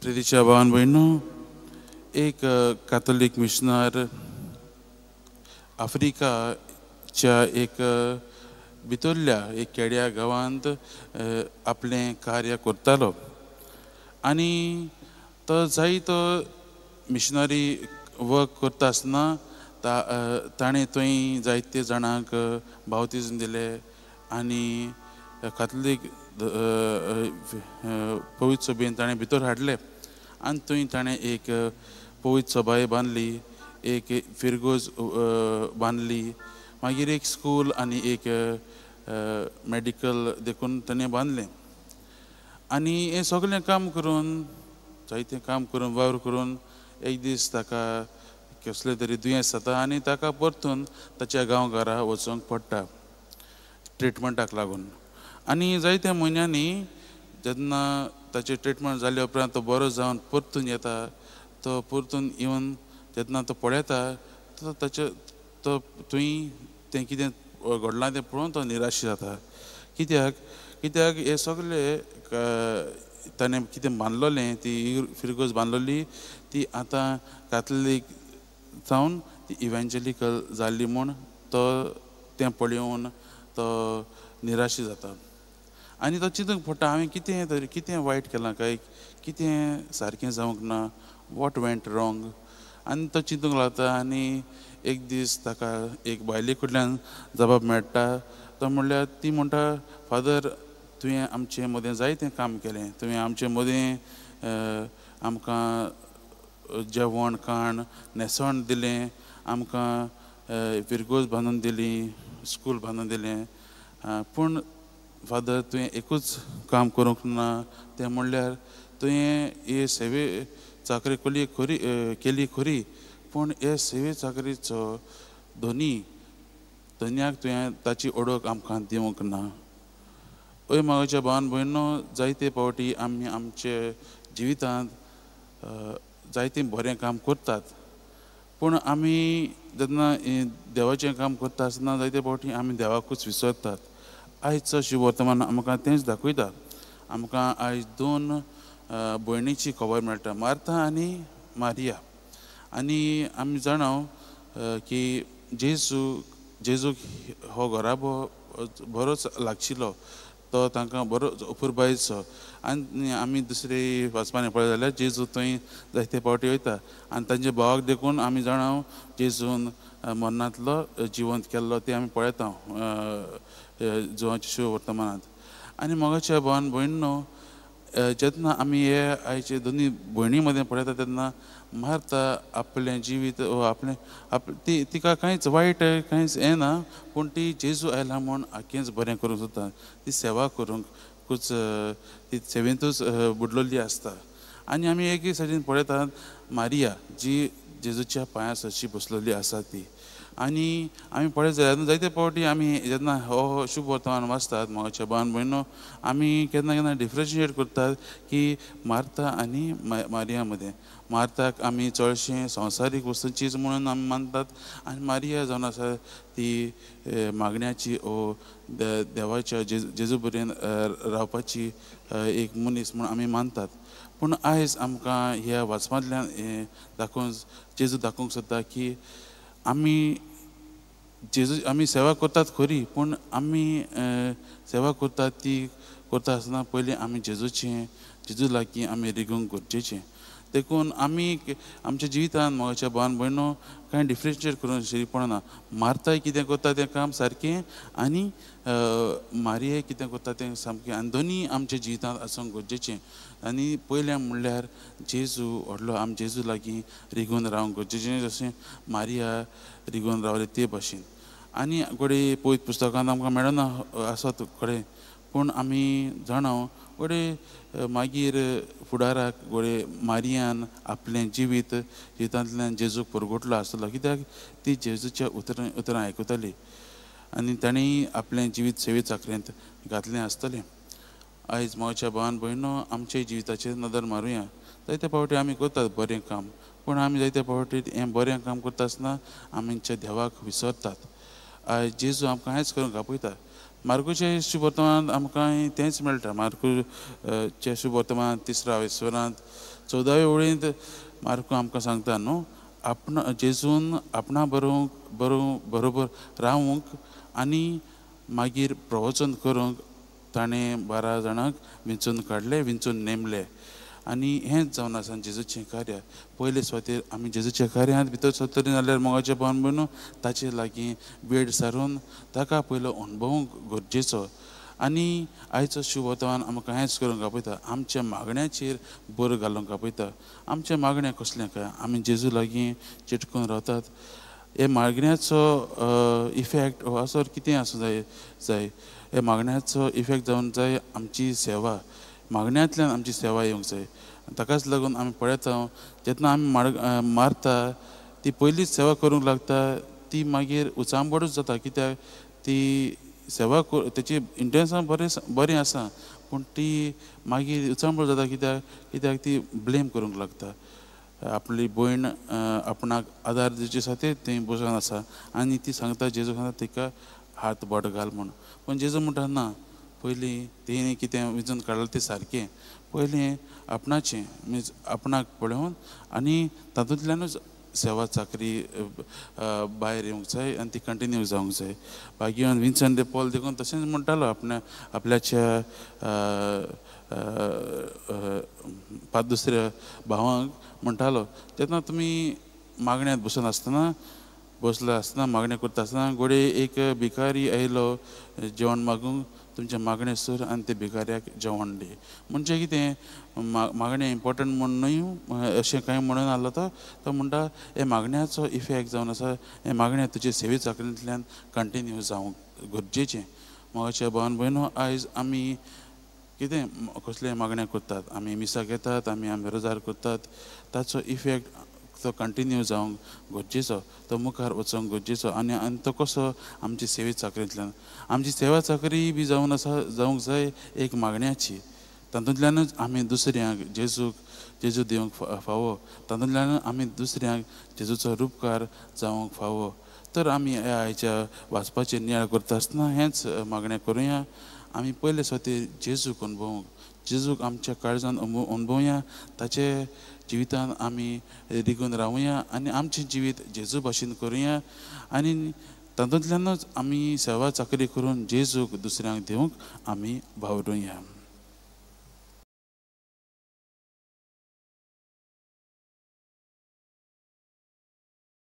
प्रितीच्या भावान भयणो, एक काथोलीक मिशनर आफ्रिकाच्या एक भितरल्या एक खेड्या गांवांत आपलें कार्य करतालो आनी तो जायतो मिशनरी वर्क करता आसतना ताणें थंय जायते जाणांक बावतिज्म दिलें आनी काथोलीक पवित्र सभेन ताणें भितर हाडलें आनी थंय ताणें एक पवित्र सभाय बांदली, एक फिरगोज बांदली, मागीर एक स्कूल आनी एक मेडिकल देखून ताणें बांदलें. आनी हें सगळें काम करून, जायतें काम करून, वावर करून एक दीस ताका कसलें तरी दुयेंस जाता आनी ताका परतून ताच्या गांवघरा वचूंक पडटा ट्रिटमेंटाक लागून. आनी जायत्या म्हयन्यांनी जेन्ना ताचें ट्रिटमेंट जाल्या उपरांत तो बरो जावन परतून येता, तो परतून येवन जेन्ना तो पळयता तो ताचे तो थंय तें कितें घडलां तें पळोवन तो निराश जाता. कित्याक कित्याक हे सगळे ताणें कितें बांदलोलें, ती फिरगोज बांदलोली ती आतां काथलीक जावन ती इव्हेंजलिकल जाल्ली म्हूण तो तें पळोवन तो निराश जाता आनी तो चिंतूंक पडटा, हांवें कितें तरी कितें वायट केलां काय, कितें सारकें जावंक ना, what went wrong. आनी तो चिंतूंक लागता आनी एक दीस ताका एक बायले कडल्यान जबाब मेळटा. तो म्हणल्यार ती म्हणटा, फादर तुवें आमचे मदें जायतें काम केलें, तुवें आमचे मदें आमकां जेवण खाण न्हेसण दिलें, आमकां फिरगोज बांदून दिली, स्कूल बांदून दिलें, पूण फादर तुवें एकूच काम करूंक ना, तें म्हणल्यार तुवें हे सेवे चाकरी केली खरी, केली खरी, पूण हे सेवे चाकरीचो धनी धन्याक तुवें ताची ओळख आमकां दिवंक ना. हय म्हाज्या भावान भयणो, जायते फावटी आमी आमचे जिवितांत जायतें बरें काम करतात, पूण आमी जेन्ना देवाचें काम करता आसतना जायते फावटी आमी देवाकूच विसरतात. आयचो शुभ वर्तमान आमकां तेंच दाखयता. आमकां आयज दोन भयणीची खबर मेळटा, मार्था आनी मारिया. आनी आमी जाणा की जेजूक हो घराबो बरोच लागशिल्लो, तो तांकां बरो अपुरबायेचो. आनी आमी दुसरे वाचपान पळयत जाल्यार जेजू थंय जायते फावटी वयता आनी तांच्या भावाक देखून आमी जाणा जेजून मरणांतलो जिवंत केल्लो तें आमी पळयता जुवांच्या शुभ वर्तमानांत. आनी मोगाच्या भावान भयणो, जेन्ना आमी हे आयचे दोनी भयणी मदें पळयता तेन्ना मार्था आपलें जिवीत आपलें आप ती तिका कांयच वायट कांयच येना, पूण ती जेजू आयला म्हूण आख्खेंच बरें करूंक सोदता, ती सेवा करूंकूच ती सेवेंतूच बुडलोली आसता. आनी आमी एक सायडीन पळयतात मारिया जी जेजूच्या पांया सरशी बसलेली आसा ती. आनी आमी पळयत जाल्यार जायते फावटी आमी जेन्ना हो शुभ वर्तमान वाचतात मोगाच्या भावान भयणो, आमी केन्ना केन्ना डिफरन्शिएट करतात की मार्था आनी मारिया मदें. मार्थाक आमी चडशें संवसारीक वस्तूचीच म्हणून आमी मानतात आनी मारिया जावन आसा ती मागण्याची ओ देवाच्या जेजू बरेन रावपाची एक मनीस म्हूण आमी मानतात. पूण आयज आमकां ह्या वाचपांतल्यान दाखोवंक जेजू दाखोवंक सोदता की आमी जेजू आमी सेवा करतात खरी, पूण आमी सेवा करतात ती करता आसतना पयलीं आमी जेजूचें जेजू लागीं आमी रिगूंक गरजेचें. देखून आमी आमच्या जिवितांत मोगाच्या भावान भयणो कांय डिफरन्शिएट करूंक शरी पडना. मार्ताय कितें करता तें काम सारकें आनी मारियाय कितें करता तें सामकें, आनी दोनी आमच्या जिवितांत आसूंक गरजेचें. आनी पयलें म्हणल्यार जेजू व्हडलो, आमी जेजू लागीं रिगून रावंक गरजेचें, जशें मारिया रिगून रावलें ते भाशेन. आनी घडये पवित्र पुस्तकांत आमकां मेळना आसत खरें, पूण आमी जाणा घडये मागीर फुडाराक घडये मारियान आपलें जिवीत जिवितांतल्यान जेजूक परगटलो आसतलो, कित्याक ती जेजूच्या उतरां आयकताली आनी तांणी आपलें जिवीत सेवे चाकरेंत घातलें आसतलें. आयज मोगाच्या भावान भयणो, आमच्या जिविताचेर नदर मारुया. जायते फावटी आमी करतात बरें काम, पूण आमी जायते फावटी हें बरें काम करता आसतना आमच्या देवाक विसरतात. आयज जेजू आमकां हेंच करूंक आपयता. मार्कूच्या शुभ वर्तमानांत आमकां तेंच मेळटा. मार्कूच्या शुभ वर्तमानांत तिसऱ्या वेसरांत 14व्या ओळींत मार्को आमकां सांगता न्हू, आपणा जेजून आपणा बरोबर रावूंक आनी मागीर प्रवचन करूंक ताणें 12 जाणांक विंचून काडले, विंचून नेमले. आनी हेंच जावन आसा जेजूचें कार्य. पयले सुवातेर आमी जेजूच्या कार्यांत भितर सरतलीं जाल्यार मोगाचे भावन भयणो ताचे लागीं वेळ सारून ताका पयलो अणभवूंक गरजेचो. आनी आयचो शुभवर्तमान आमकां हेंच करूंक आपयता, आमच्या मागण्याचेर भर घालूंक आपयता. आमचें मागणें कसलें काय आमी जेजू लागीं चिटकून रावतात. हे मागण्याचो इफेक्ट हो असो कितें आसूं जाय जाय हे मागण्याचो इफेक्ट जावन जाय आमची सेवा, मागण्यांतल्यान आमची सेवा येवंक जाय. ताकाच लागून आमी पळयता जेन्ना आमी मारता ती पयलीच सेवा करूंक लागता ती मागीर उचांबळूच जाता. कित्याक ती सेवा तेची इंटेन्शन बरें बरें आसा पूण ती मागीर उचांबळ जाता. कित्याक कित्याक ती ब्लेम करूंक लागता. आपली भयण आपणाक आदार दिवचे खातीर थंय बसून आसा आनी ती सांगता जेजू सांगता तिका हात बोट घाल म्हूण. पूण जेजू म्हणटा ना, पयलीं तेणी कितें विंचून काडलां तें सारकें, पयलीं आपणाचें मिन्स आपणाक पळोवन आनी तातूंतल्यानूच सेवा चाकरी भायर येवंक जाय आनी ती कंटिन्यू जावंक जाय. भाग्यवान विन्सन दे पॉल देखून तशेंच म्हणटालो आपणा आपल्याच्या दुसऱ्या भावांक म्हणटालो, जेन्ना तुमी मागण्यांत बसून आसतना बसलो आसतना मागणें करता आसतना घडये एक भिकारी आयलो जेवण मागूंक, तुमचें मागणें सोर आनी ते भिकाऱ्याक जेवण दी. म्हणजे कितें मागणें इम्पोर्टंट म्हूण न्हय अशें कांय म्हणून आसलो तो, तो म्हणटा हे मागण्याचो इफेक्ट जावन आसा, हें मागणें तुजे सेवे चाकरींतल्यान कंटिन्यू जावंक गरजेचें. मोगाच्या भावन भयणो आयज आमी कितें कसलें मागणें करतात, आमी मिसाक येतात, आमी आमी रोजार करतात, ताचो इफेक्ट तो कंटिन्यू जावंक गरजेचो, तो मुखार वचोंक गरजेचो. आनी आनी तो कसो आमची सेवे चाकरींतल्यान, आमची सेवा चाकरी बी जावन आसा जावंक जाय एक मागण्याची. तातूंतल्यानूच आमी दुसऱ्यांक जेजूक जेजू दिवंक फावो, तातूंतल्यान आमी दुसऱ्यांक जेजूचो रुपकार जावंक फावो. तर आमी ह्या आयच्या वाचपाचेर नियाळ करता आसतना हेंच मागणें करुया, आमी पयले सुवातेर जेजूक अणभवूंक, जेजूक आमच्या काळजान अणभवया, ताचे जिवितान आमी रिगून रावया आनी आमचें जिवीत जेजू भाशेन करुया आनी तातूंतल्यानूच आमी सेवा चाकरी करून जेजूक दुसऱ्यांक दिवंक आमी वावरुया.